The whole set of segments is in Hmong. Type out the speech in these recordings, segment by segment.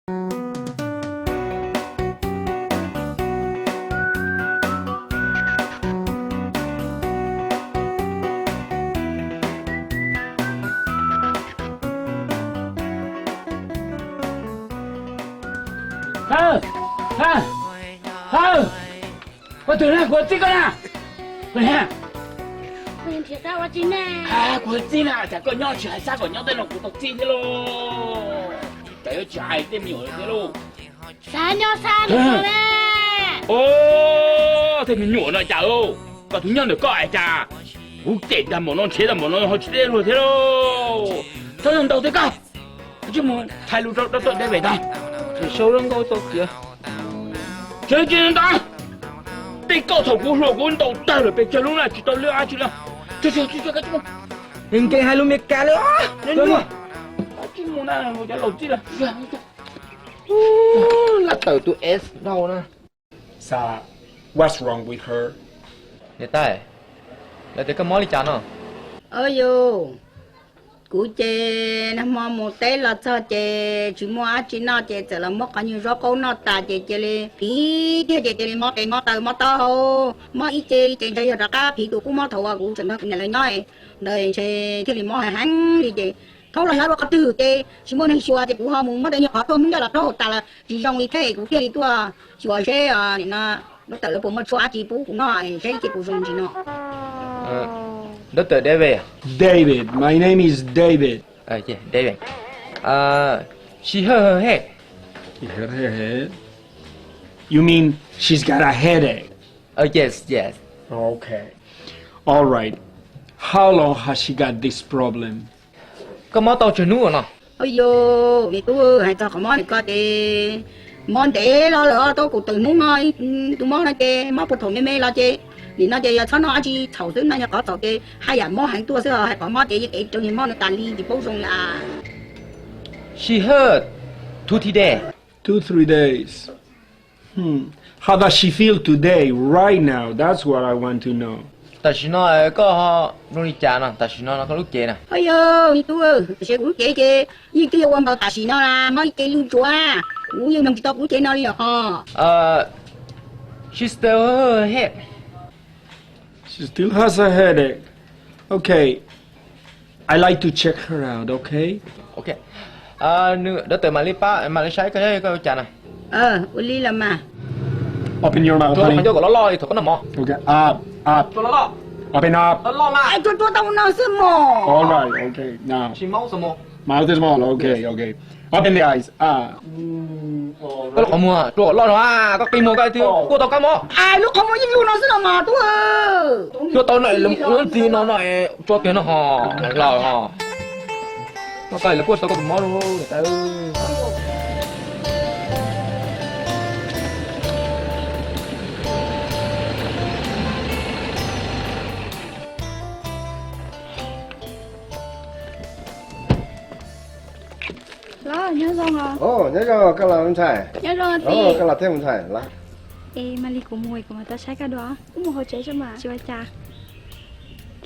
Hawj, Hawj, Hawj, koj twg na, kuv txib koj na. Kuv txib na, cas koj nyob tsis hais xav kom nyob tej no kuv tau txib thiab lauj. Cas yuav tsis hais tej me nyuam thiab lauj. Xav nyob xav nyob ne. Os, tej me nyuam no cas, koj tus nyob ntawm koj es cas? Kuv cem tag npaum no, nrhiav tag npaum no ho tsis teb luag thiab lauj. Txhob ntaus tej koj. Tsis mus txhais lus rau tuam David tag. Sau nkauj tau tias, tsis ntag. Tej koj thaum kuv hluas kuv ntaus tawg lawm pes tsawg lub na tsis tau lwb dab tsi li. Nkees hais lus Meskas li. Tsis mus na, cov laus txij lawm. Lab tawm tus S dhau na. Sa, what's wrong with her? Niam tais, lawv tias koj mob li cas no? Au yus, kuv ces nag hmo mus teb los txog ces tsis muaj dab tsi noj ces txawm los muab qhov nyuag zaub qaub noj tas ces cia li phiv tiag ces cia li mob tes mob taw mob taub hau, mob ib ce li ces ntshe yog rov qab phiv tus qub mob thaum uas kuv tseem nrog kuv niam lawv nyob ntawd ntshe thiaj li mob heev heev li ces thaum los xyov dua qhov twg ces tsis muaj neeg xyuas ces kuv ho mus muab tej nyuag qhov tuaj Hmoob Ncaj los rau hauv tas los tsis zoo li thiab kuv thiaj li tuaj xyuas seb nim no dab tawm lawv puas muaj tshuaj dab tsi pub kuv noj seb ces puas zoo ntsis no. Dab tawm David. David, my name is David. David. She hurt her head. She hurt her head? You mean she's got a headache? Oh, yes, yes. Okay. All right. How long has she got this problem? Koj mob tau tsawg hnub no? Au yus, me tub, hais txog qhov mob ntawm koj ces mob ntev los lawm, tau kaum tawm hnub no. Tus mob no ces mob puag thaum me me los ces nim no ces yog txhob noj dab tsi txhaum xwb no, yog qhov txhaum ces haj yam mob heev tuaj xwb os, hais qhov mob ces yeej ev rau niag mob no tas li tsis paub zoo li as. She hurt two, three days. Two, three days. Hmm. How does she feel today, right now? That's what I want to know. Tam sim no koj zoo li cas no, tam sim no no koj lub cev na? Au yus, me tub, tam sim kuv lub cev ces yeej twb yuav ua nkaus tam sim no na, mob ib ce lwj ntsuav, kuv yeej mloog tsis tau kuv lub cev no li os. She still her head. She still has a headache. Okay. I like to check her out, okay? Okay. Nws dab tawm mam li pab, mam li saib koj, koj ua cas na. Ua li los mas. Open your mouth, honey. Qhov ncauj kom loj loj li thaum koj noj mov. Okay, up, up. Open up. Loj loj mas. Tsuag tsuag tau no xwb mos. All right, okay, now. Mouth is small, okay, okay. Open the eyes. Koj lub qhov muag tsuag loj no, koj qi muag koj twb kuaj tau kab mob. Lub qhov muag yeej lub no xwb no mas tub. Tsuag tau no, lub ntxi no no, tsuag tiag no ho los ho. Koj lawv kuaj tau koj tus mob lub. Los nyob zoo os. Nyob zoo koj los ntxhais. Nyob zoo txiv. Koj los thiab ntxhais los. Es mam li kuv mus kuv mam tuaj saib koj dua. Wb mus hauv tsev tso mas tsis ua cas.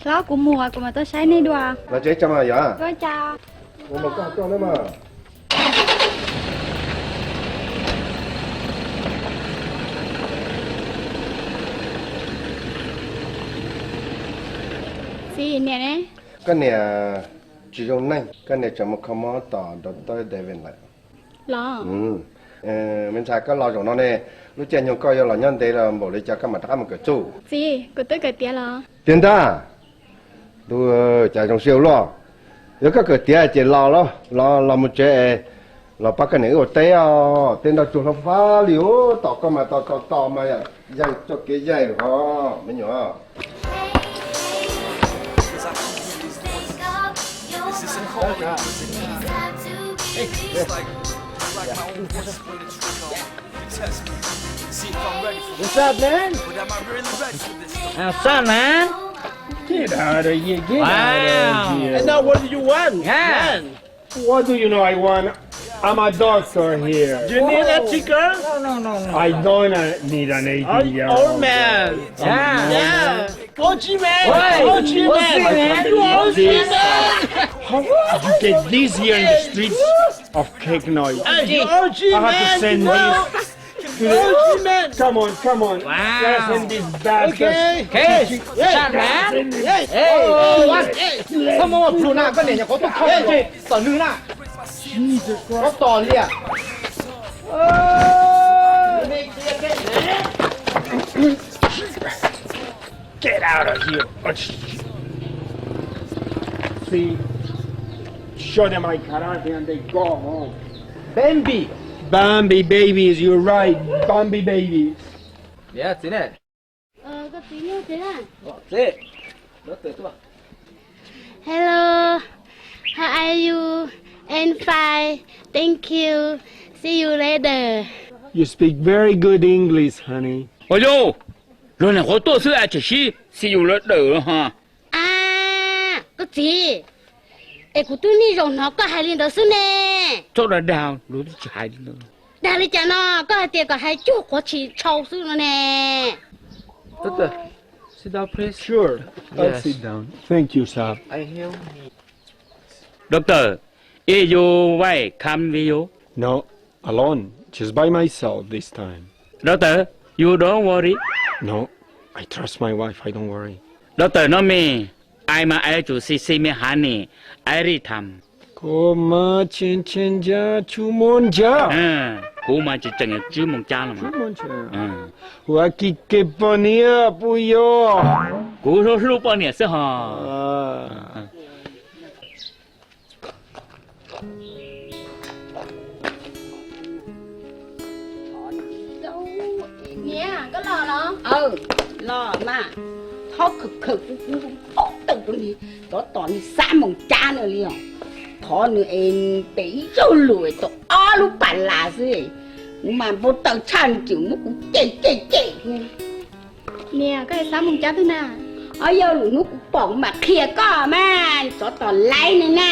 Hlob, kuv mus kuv mam tuaj saib nej dua. Los tsev tso mas yom. Ua cas. Ua mas koj koj na mas. Txiv, niam ne? Koj niam tsis zoo neej, koj niam tseem mus kho mob tom doctor David lawm. Los? Me ntxhais, koj los zaum no ne, lub caij nyoog koj yuav los nyob ntev los npaum li cas koj mam rov qab mus kawm txuj. Txiv, kuv twb kawm tiav los. Tiag ntag. Ntuj, cas zoo siab ua luaj. Yog koj kawm tiav ces los los los mus tsev es los pab koj niam wb ua teb os. Tej nroj tsuag hlob fab li os, tom koj mas tos tos tos mas yaig txoj kev yaig lawm ho me nyuam. What's up, man? What's up, man? Get out of here. Get out of here. And now what do you want? Yeah. Man? What do you know I want? I'm a doctor here. You need a ticker? No, no, no, no. I don't uh, need an eighteen year old man. Yeah. Yeah. O G man. Hey, O G man. O G man. You O G man. How did you get this here in the streets? of cake noise. Hey, you O G I have to man, send you this know? To the, O G man. Come on, come on. Wow. Gotta send this bastard. Okay. Yes, yes, yes, yes. Hey, oh, what? Yes. Come on, Blue, na, koj niam nyuam qhuav tuaj kho txom nyem na. Jesus Christ. Koj tos liam. Get out of here. See, show them my karate and they go home. Bambi. Bambi babies, you're right. Bambi babies. Yeah, txiv ne. Koj txiv nyob txiv na. Txiv. Hello, how are you? I'm fine, thank you. See you later. You speak very good English, honey. Ua yau, luag nyuam qhuav tuaj xwb es tseem sib see you later ha. A, koj txiv, es kuv twb niaj zaus hnov koj hais li ntawd xwb ne. Txhob dag dag, luag twb tsis hais li ntawd. Dag li cas no, koj hais tias kom hais cuag quav tshis tshau xwb no ne. Doctor, sit down, please. Sure, I'll sit down. Thank you, sir. I help me. Doctor, is your wife come with you? No, alone, just by myself this time. Doctor, you don't worry? No, I trust my wife, I don't worry. Doctor, not me. I must ask you, see, see me, honey. Every time. Kuv mas tsis ntshai ntsa, tsis muaj ntsa. Kuv mas tsis tseem tsib moos cab los mas. Ua kis kis poj niam puas yog? Kuv hlub hlub poj niam xwb hos. Niam, koj los los? Los mas, thov khawm khawm kuv kuv npau taws rau nws, tsov tom nws xab moos cab na li os. Thov nws es pem ib zaug lus tau ob lub pas las xwb, kuv mas npau taws tshaj nws tseem muab kuv cem cem cem. Niam, koj es xab moos cab twg na? Ob, yog lwm hnub kuv pom kuv mam qhia koj mas, tsov tom laiv nws na.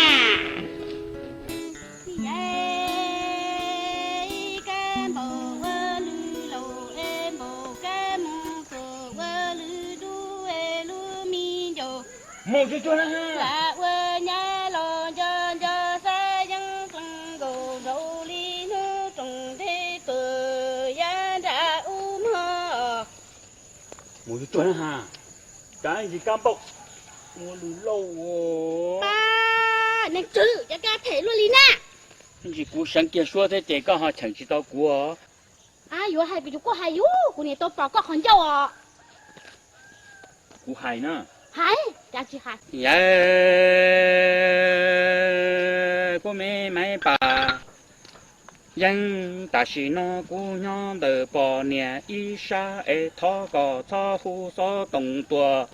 Mus tsuag tsuag na. Mus tsuag tsuag na ha. Kab ntsis kab npauj, ua lwm lauj. Pab, neeg tswv, cov kab phem luaj li na. Ntsis kuv seev kiag suab thiab ces koj ho cheem tsis tau kuv. Yuav hais kuv, kuv hais yus, kuv niam tau pom koj qhov ncauj os. Kuv hais na. Hais, cas tsis hais. Yawg, kuv me maiv pas yeej, tam sim no kuv nyob ntawm poj niam ib sab es thov koj txhob hu xov tooj tuaj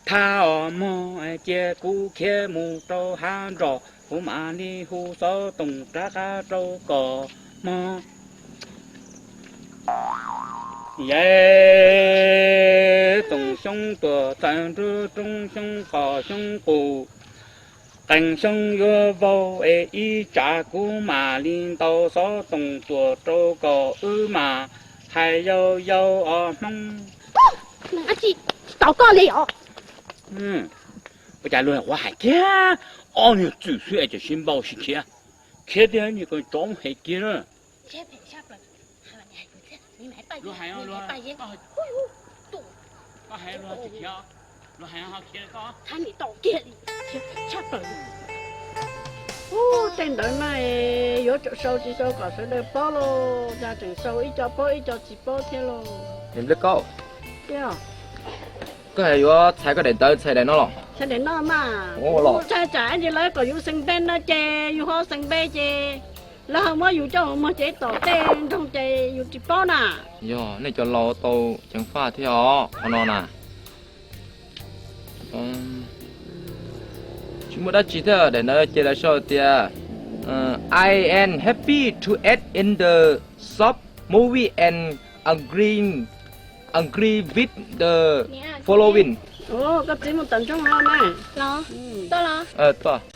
thab os mog, cia kuv khiav mus rau hav nroj, kuv mam li hu xov tooj rov qab rau koj mog. Yawg, tooj xyoob tuaj txawm nruab roob xyoob qos xyoob qus, qee xyoob yuav vau es ib tsam kuv mam li ntaus xov tooj tuaj rau koj, wb mam hais yau yau os Hmoob. Neeg dab tsi tsis tos koj li os? Ua cas luag nyuam qhuav hais kiag ob niag txwm xwb es tseem sib npau sib khiav, khiav tiag, tsov hem kiag na. Ub, tej ntawd na, yuav tsum sau tsis sau kom sawv daws paub lauj, cas tseem sau ib co paub ib co tsis paub thiab lauj. Koj hais yuav txhais koj daim ntawv txhais daim no los? Txhais daim no mas, txhais tsam ntsis lawv kom yus xeem npe no ces yus ho xeem npe ces lawv ho muab yus coj mus muag cev tom tej nroog ces yus tsis paub na. Yog nej cov laus tau ceev faj thiab os qhov no na. Tsis muaj dab tsi thiab, daim ntawd ces lawv sau tias, I am happy to act in the short movie and agree, agree with the following. Koj txiv mus tom ntsoog no na. Los, tau los.